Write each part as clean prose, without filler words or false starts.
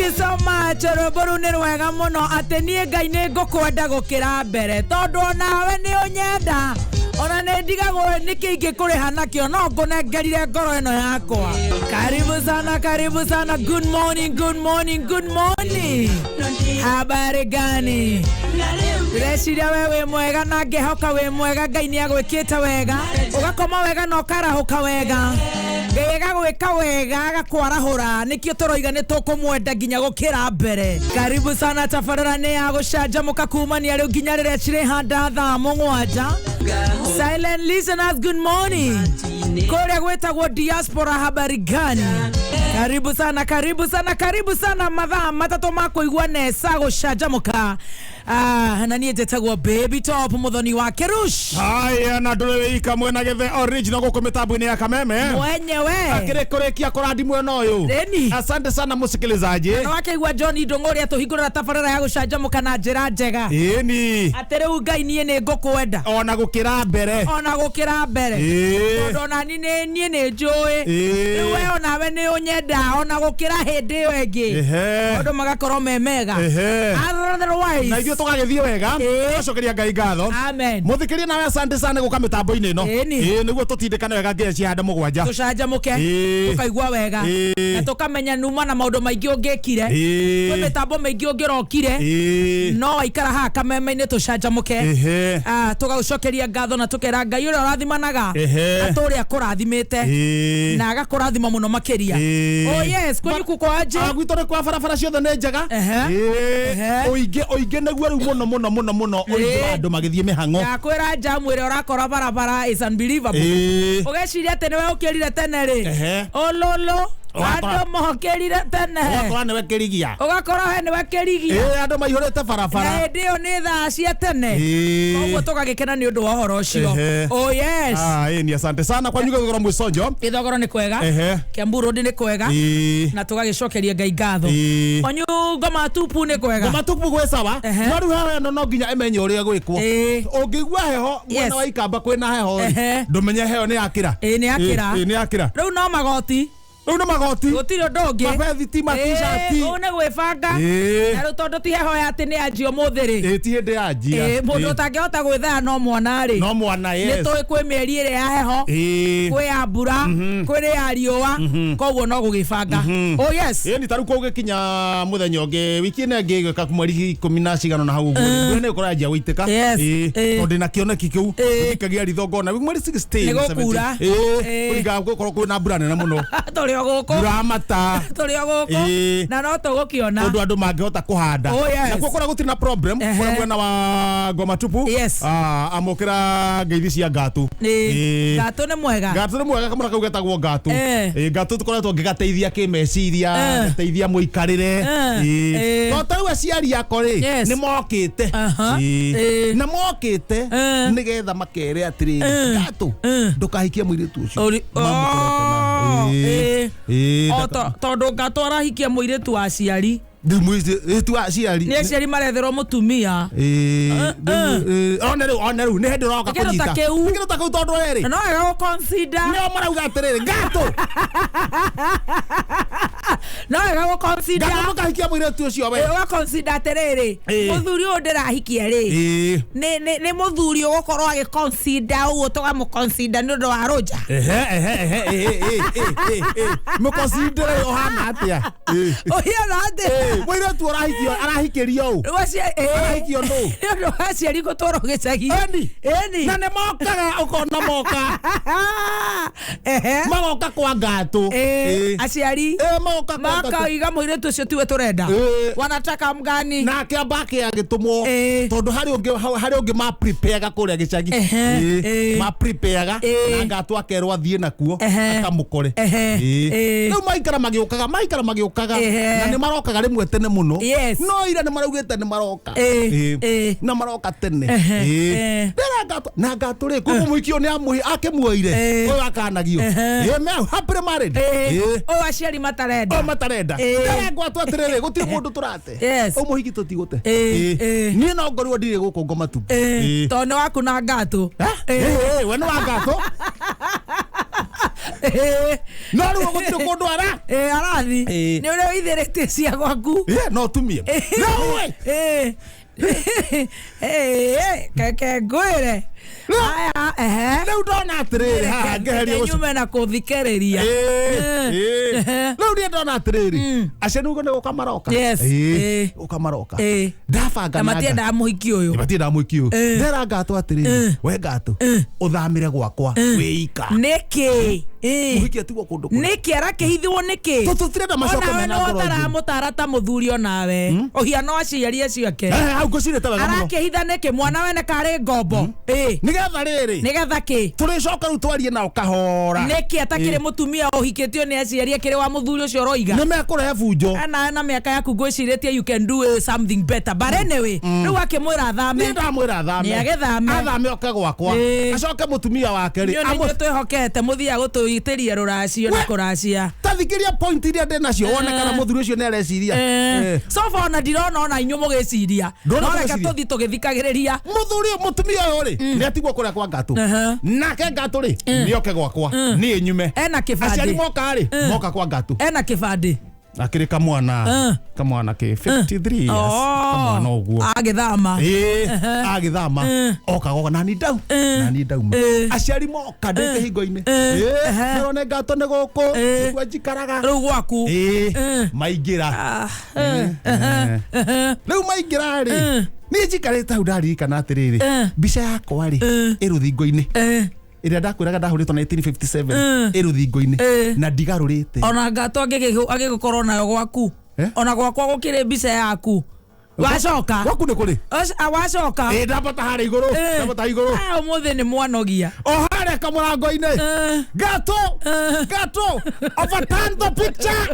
You so much. Rwĩmbo rũu nĩ rwega mũno, atĩ niĩ Ngai nĩ ngũkwenda gũkĩra mbere, tondũ onawe nĩ ũnyenda, ona nĩ ndigagwo nĩkĩ ingĩkũrĩha nakĩo, no ngũnengerire ngoro ĩno yakwa. Karibu sana, karibu sana. Good morning, good morning, good morning. Habari gani? Ndĩreciria we wĩ mwega na ngĩhoka wĩ mwega. Ngai nĩ agwĩkĩte wega, ũgakoma wega na ũkarahũka wega. Ngai agagwĩka wega, agakwarahũra. Nĩkĩo tũroiga nĩ tũkũmwenda nginya gũkĩra mbere. Karibu sana. Tabarĩra nĩ ya gũcanjamũka kumania rĩu nginya rĩrĩa cirĩhanda thaa 7. Silent listeners, good morning. Kũrĩa gwĩtagwo diaspora, habari gani? Karibu sana, karibu sana, karibu sana. Mathaa 3 ma kũigua nesa gũcanjamũka. Ah, na niĩ njĩtagwo Baby Top, mũthoni wa Kerush. Haya, na ndũrĩrĩ ikamwe na gĩthe original gũkũ mĩtambo-inĩ ya Kameme. Mwenyewe. Akĩrĩ kũrĩkia kũrandi mwena ũyũ. Ĩni. Asante sana mũsikilizaji. Na wakĩigua John Ndũng'ũ ũrĩa tũhingũrĩra tabarĩra ya gũcanjamũka na njĩra njega. Ĩni. Atĩ rĩu Ngai niĩ nĩ ngũkwenda ona gũkĩra mbere. Ona gũkĩra mbere. Tondũ ona niĩ nĩ njũĩ. Rĩu we onawe nĩ ũnyenda ona gũkĩra hĩndĩ ĩyo ĩngĩ. Maũndũ magakorwo me mega. Otherwise Na ithuĩ tũgagĩthiĩ wega. Tũgacokeria Ngai ngatho. Amen. Mũthikĩria nawe, asante sana gũka mĩtambo-inĩ ĩno. Ĩni. Ĩĩ, nĩguo tũtindĩkane wega nginya cihande 7. Tũcanjamũke. Tũkaigua wega. Na tũkamenya numa na maũndũ maingĩ ũngĩkire. Kwĩ mĩtambo mĩingĩ ũngĩrokire. No waikara haha Kameme-inĩ tũcanjamũke. Ah, tũgagũcokeria ngatho na tũkera Ngai ũrĩa ũrathimanaga atũrĩa akũrathimĩte na agakũrathima mũno makĩria. Oh yes, kwenyu kuko aje? Ah, gwitũ nĩ kwa barabara ciothe nĩ njega. Ũingĩ, ũingĩ nĩguo rĩu mũno mũno mũno mũno, ũingĩ wa andũ magĩthiĩ mĩhang'o. Ndakwĩra, jamu ĩrĩa ũrakora barabara is unbelievable. Ũgeciria atĩ nĩwe ũkĩrire tene rĩ, ũlũlũ. Andũ mokĩrire tene. Ũgakora nĩwe kĩrigia. Ũgakora he nĩwe kĩrigia. Ĩĩ, andũ maihũrĩte na barabara. Hĩndĩ ĩyo nĩ thaa cia tene. Koguo tũgagĩkena nĩ ũndũ wa ũhoro ũcio. Oh yes. Ah, ĩni, asante sana. Kwanyu gĩthogoro mwiconjo? Gĩthogoro nĩ kwega. Kiambu Road nĩ kwega. Na tũgagĩcokeria Ngai ngatho. Kwanyu Ngoma Tupu nĩ kwega? Ngoma Tupu gwĩ sawa. No rĩu heho ĩno no nginya ĩmenye ũrĩa gwĩkwo. Ũngĩigua heho mwena wa Ikamba kwĩna heho rĩ, ndũmenye heho nĩ yakĩra. Ĩĩ, nĩ yakĩra. Ĩĩ, nĩ yakĩra. Rĩu no magoti. Rĩu nĩ magoti. Gũtirĩ ũndũ ũngĩ. Mabethiti, matishati. Ũũ nĩ gwĩbanga. Na rĩu tondũ ti heho ya atĩ nĩ yanjia ũmũthĩ rĩ. Ĩĩ, ti hĩndĩ yanjia. Ĩĩ, mũndũ ũtangĩhota gwĩthaya no mwana rĩ. No mwana, Nĩ yes. tũĩ kwĩ mĩeri ĩrĩa ya heho, kwĩ ya mbura, kwĩ ĩrĩa ya riũa, koguo no gũgĩbanga. Oh yes. Ĩni, tarĩu kũgĩkinya mũthenya ũngĩ, wiki ĩno ĩngĩ ĩgĩka mweri 10 na cigana na hau ũguo, mbura nĩ ĩgũkorwo yanjia gũitĩka. Tondũ ndĩna kĩoneki kĩu, ngĩkagia ritho ngona mweri 16, Nĩ gũkura. 17. Kũringana gũkorwo kwĩna mbura nene mũno. Tũrĩ o gũkũ. Mbura ya mata. Tũrĩ o gũkũ. Na no tũgũkĩona ũndũ andũ mangĩhota kũhanda. Oh, yes. Nakuo kũrĩa gũtirĩ na problem, kũrĩa mwena wa Ngoma Tupu. Ah, amũkĩra ngeithi cia Ngatu. Ngatũ nĩ mwega. Ngatu nĩ mwega, kamũra kau getagwo Ngatu. Ĩĩ, Ngatu tũkoretwo ngĩgateithia kĩmeciria, ngateithia mũikarĩre. To tarĩu aciari ako rĩ, nĩ mokĩte. Na mokĩte nĩgetha makere atĩrĩrĩ, "Ngatu, ndũkahikie mũirĩtu ũcio." Mamũkorete na- Oh, Ĩĩ. Ĩĩ, O tondũ Ngatũ arahikia mũirĩtu wa aciari. Rĩu mũirĩtu wa aciari. Nĩ aciari maretherwo mũtumia. Ĩĩ, rĩu, one rĩu, one rĩu nĩ hĩndĩ ũroka Nĩ kĩndũ ta kũnyita. kĩu. Nĩ kĩndũ ta kĩu, tondũ rĩrĩ Na no wega gũ-consider. Nĩo marauga atĩrĩrĩ, "Ngatũ, No wega gũ-consider. Ngatũ, ndũkahikia mũirĩtu ũcio we." Ũga-consider atĩrĩrĩ, mũthuri ũyũ ndĩrahikia rĩ, nĩ mũthuri ũgũkorwo agĩ-consider ũguo tũgamũ-consider nĩ ũndũ wa rũnja. Ehe ehe ehe ĩĩ ĩĩ ĩĩ ĩĩ mũconsider ũhana atĩa? Ũhiana atĩa? Mũirĩtu ũrahikio arahikĩrio ũ? Rĩu Arahikio nũ? Nĩ ũndũ wa aciari gũtwarwo gĩcagi. Eni. Ĩni. Na nĩ mokaga, ũkona moka, magoka kwa Ngatũ. Aciari Ĩĩ, magoka kwa Ngatũ. makaiga mũirĩtu ũcio tiwe tũrenda. Wanataka mgani? Nake ambake agĩtũmwo, tondũ harĩ ũngĩ ma prepareaga kũrĩa gĩcagi. Ma prepareaga na Ngatũ akerwo athiĩ nakuo akamũkore. Rĩu maikara magĩũkaga, maikara magĩũkaga, na nĩ marokaga rĩmwe tene mũno. No ira nĩ maraugĩte nĩ maroka. Na maroka tene. Ndĩra Ngatũ na Ngatũ rĩ, koguo mũhiki ũyũ nĩ amũhi akĩmuoire, ũyũ akanagio. Ĩĩ, me happily married. Ũyũ aciari matarenda. O matarenda. Ndĩra Ngwatũ atĩrĩrĩ, gũtirĩ mũndũ tũrate. Ũmũhiki tũtigũte. Niĩ no ngorirwo ndirĩ gũkũ Ngoma Tu. Tondũ nĩ waku na Ngatũ. We nĩ wa Ngatũ. No rĩu gũtirĩ kũndũ ara. Arathi. Nĩ ũrĩa ũithĩrĩtie cia gwaku. No tumie. No we. Keke ngwĩre. Aya, ehe. Rĩu ndona atĩrĩrĩ haha ngeherie ũcio. Nyume na kũthikĩrĩria. Rĩu niĩ ndona atĩrĩrĩ aciari nĩguo nĩ gũka maroka. Yes. Gũka maroka. Ndabanga Na matiendaga mũhiki ũyũ. Matiendaga mũhiki ũyũ. Ndera ngatũ atĩrĩrĩ we ngatũ ũthamĩre gwakwa wĩika. Nĩkĩ? Mũhiki atigwo kũndũ kũrĩa. Nĩkĩ arakĩhithwo nĩkĩ? Tũtirenda macoke Onawe mena no ngoro njũru. ũtaramũtara ta mũthuri onawe. Ũhiano aciari acio ake. Hau ngũcirĩte wega mũno. Arakĩhitha nĩkĩ? Mwana wene karĩ ngombo. Nĩgetha rĩrĩ. Nĩgetha kĩ? Tũrĩcoka rĩu twarie nao kahora. Nĩkĩ atakĩrĩ mũtumia ũhikĩtio nĩ aciari akĩrĩ wa mũthuri ũcio ũroiga? Nĩ mekũrehe bunjo. Ana na mĩaka yaku ngwĩcirĩtie you can do something better. But anyway, rĩu akĩmwĩra athame. Niĩ ndamwĩra athame. Nĩ agĩthame. Athame oke gwakwa. Acoke mũtumia wake rĩ. Nĩ ithuĩ twĩhokete mũthiaga gũtũitĩria rũracio na kũracia. Tathikĩria point iria ndĩ nacio wone kana mũthuri ũcio nĩ areciria. So far ona ndirona ona inyuĩ mũgĩciria. No reke tũthiĩ tũgĩthikagĩrĩria. Mũthuri ũyũ mũtumia ũyũ rĩ nĩ atigwo kũrĩa kwa ngatũ. Nake ngatũ rĩ nĩ oke gwakwa niĩ nyume. Ena kĩbandĩ. Aciari moka rĩ moka kwa ngatũ. Ena kĩbandĩ. Akĩrĩ kamwana kamwana ke 53 years kamwana ũguo agĩthama agĩthama oka goka nani ndau nani ndauma aciari moka ndĩ kĩhingo-inĩ nĩrone ngatũ nĩ gũkũ nĩkuo njikaraga rĩu gwaku maingĩra rĩu maingĩra rĩ niĩ njikarĩte hau ndaririkana atĩrĩrĩ mbica yakwa rĩ ĩ rũthingo-inĩ ĩrĩa ndakwĩraga ndahũrĩtwo 1957 ĩ rũthingo-inĩ na ndigarũrĩte ona ngatũ angĩgũkorwo nayo gwaku ona gwakwa gũkĩrĩ mbica yaku wacoka gwaku nĩ kũrĩ wacoka ndambata harĩa igũrũ ndambata igũrũ ũmũthĩ nĩ mwanogia o harĩa kamũrango-inĩ ngatũ ngatũ overturn the picture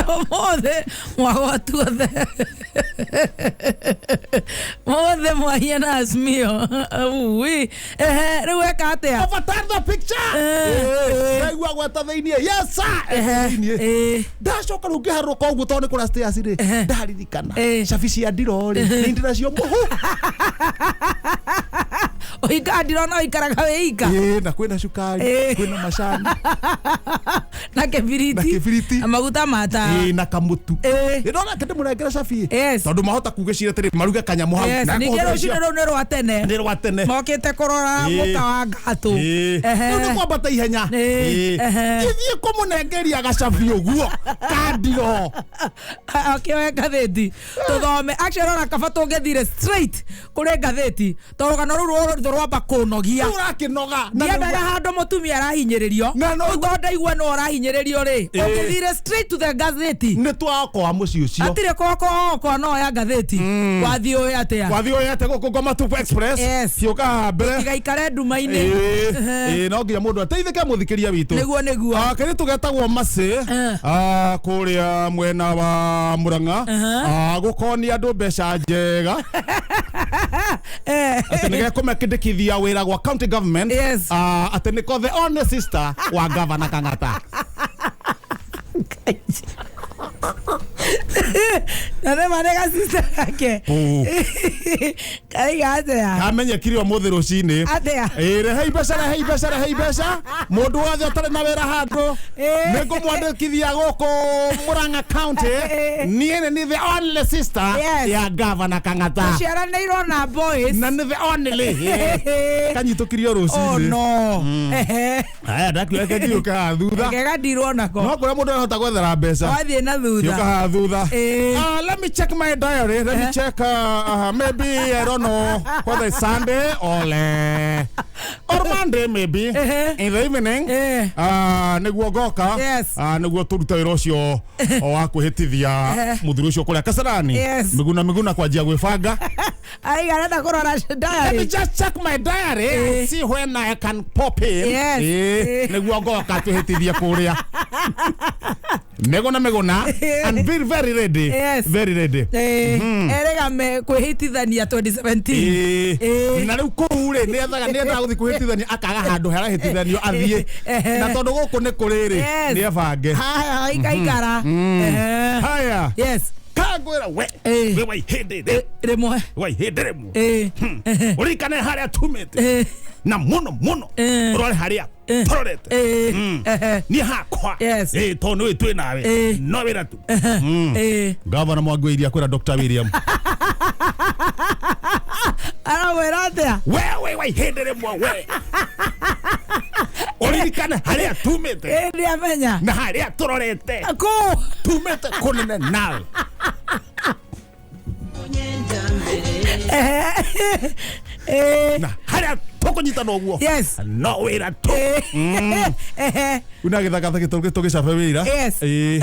ũmũthĩ mwagwatuothe mothe mwahiana Azimio ui rĩu eka atĩa overturn the picture ndaigua gweta thĩiniĩ yes sir thĩiniĩ ndacoka rĩu ngĩharũrũka ũguo tondũ nĩ kũrĩa stairs rĩ ndaririkana cabi cia ndiro rĩ nĩ ndĩ nacio mũhu ũhinga ndiro no ũikaraga wĩika na kwĩna cukari kwĩna macani na kĩbiriti na maguta ma tawa na kamũtu ndona ndĩmũnengere cabi tondũ mahota kugĩcira atĩrĩ maruge kanyamũ hau ningĩ rũcinĩ rũu nĩ rwa tene nĩ rwa tene mokĩte kũrora mũka wa ngatũ rĩu nĩ kwambata ihenya gĩthiĩ kũmũnengeria gacabi ũguo kandiro akĩoe ngathĩti tũthome actually ona kaba tũngĩthire straight kũrĩ ngathĩti tondũ rũgano rũu rwamba kũnogia ũrakĩnoga ndiendaga handũ mũtumia arahinyĩrĩrio rĩu tondũ ndaigua no ũrahinyĩrĩrio rĩ ũngĩthire straight to the ngathĩti nĩ twaokoa mũciĩ ũcio atirĩ kwokoa no ya ngathĩti wathiĩ ũĩ atĩa wathiĩ ũĩ atĩa gũkũ Ngoma Tupu Express ciũka haha mbere tigaikare nduma-inĩ no nginya mũndũ ateithĩke mũthikĩria witũ nĩguo nĩguo kairĩtu getagwo Mercy kũrĩa mwena wa Murang'a gũkonia andũ mbeca njega atĩ nĩgekũmekĩndĩkithia wĩra gwa county government atĩ nĩko the only sister wa Governor Kang'ata na nĩ ma nĩ gacista gake karaiga atĩa kamenyekire ũmũthĩ rũcinĩ atĩa rehei mbeca rehei mbeca rehei mbeca mũndũ wothe ũtarĩ na wĩra handũ nĩngũmwandĩkithia gũkũ Murang'a County niĩ nĩ niĩ the only sister ya Governor Kang'ata ũciaranĩirwo na boys na nĩ the only kanyitũkirio rũcinĩ oh no aya ndakiuga kengiũka haha thutha kegandirwo nako no kũrĩa mũndũ arahota gwethera mbeca wathiĩ na thutha kiũka haha thutha let me check my diary. Let me check maybe I don't know whether it's Sunday or Monday maybe in the evening. Nĩguo ngoka nĩguo tũrute wĩra ũcio wa kwĩhĩtithia mũthuri ũcio kũrĩa Kasarani Miguna Miguna kwanjia gwĩbanga aiga arenda kũrora diary. Let me just check my diary and see when I can pop in. Nĩguo ngoka twĩhĩtithie kũrĩa Miguna Miguna and be very ready. Very ready. Erega me kwĩhĩtithania 2017 na rĩu kũu rĩ nĩethaga nĩendaga gũthiĩ kwĩhĩtithania akaga handũ harahĩtithanio athiĩ na tondũ gũkũ nĩ kũrĩ rĩ nĩebange haya ikaikara haya yes ka Ngwĩra we, Ĩĩ. we wa ihĩndĩ rĩ, Rĩmwe. wa ihĩndĩ rĩmwe, Ĩĩ. ũririkane harĩa tumĩte, Ĩĩ. na mũno mũno Ĩĩ. ũrore harĩa tũrorete. Ĩĩ. Ehe. Niĩ hakwa, Yes. ĩĩ, tondũ nĩũĩ twĩ nawe, Ĩĩ. no wĩra tu. Ĩĩ. Gavana Mwangi wa Iria kwĩra Dr. William, Aramwĩra atĩa? Wewe wa ihĩndĩ rĩmwe, we ũririkane harĩa tumĩte Ĩĩ, nĩamenya. na harĩa tũrorete. Kũ? Tumĩte kũnene nawe. Ehe. Ĩĩ. Na harĩa tũkũnyitana ũguo, Yes. no wĩra tu. Ĩĩ. Ehe. Una gĩthaka tũgĩcabe wĩra. Yes. Ĩĩ.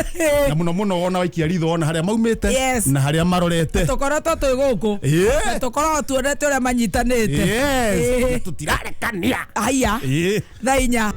Na mũno mũno wona waikia ritho wona harĩa maumĩte Yes. na harĩa marorete. Tũkoretwo twĩ gũkũ. Ĩĩ. Na tũkoragwo tuonete ũrĩa manyitanĩte. Yes. Ĩĩ. Na tũtirarekania. Haiya. Ĩĩ. Thaa 4.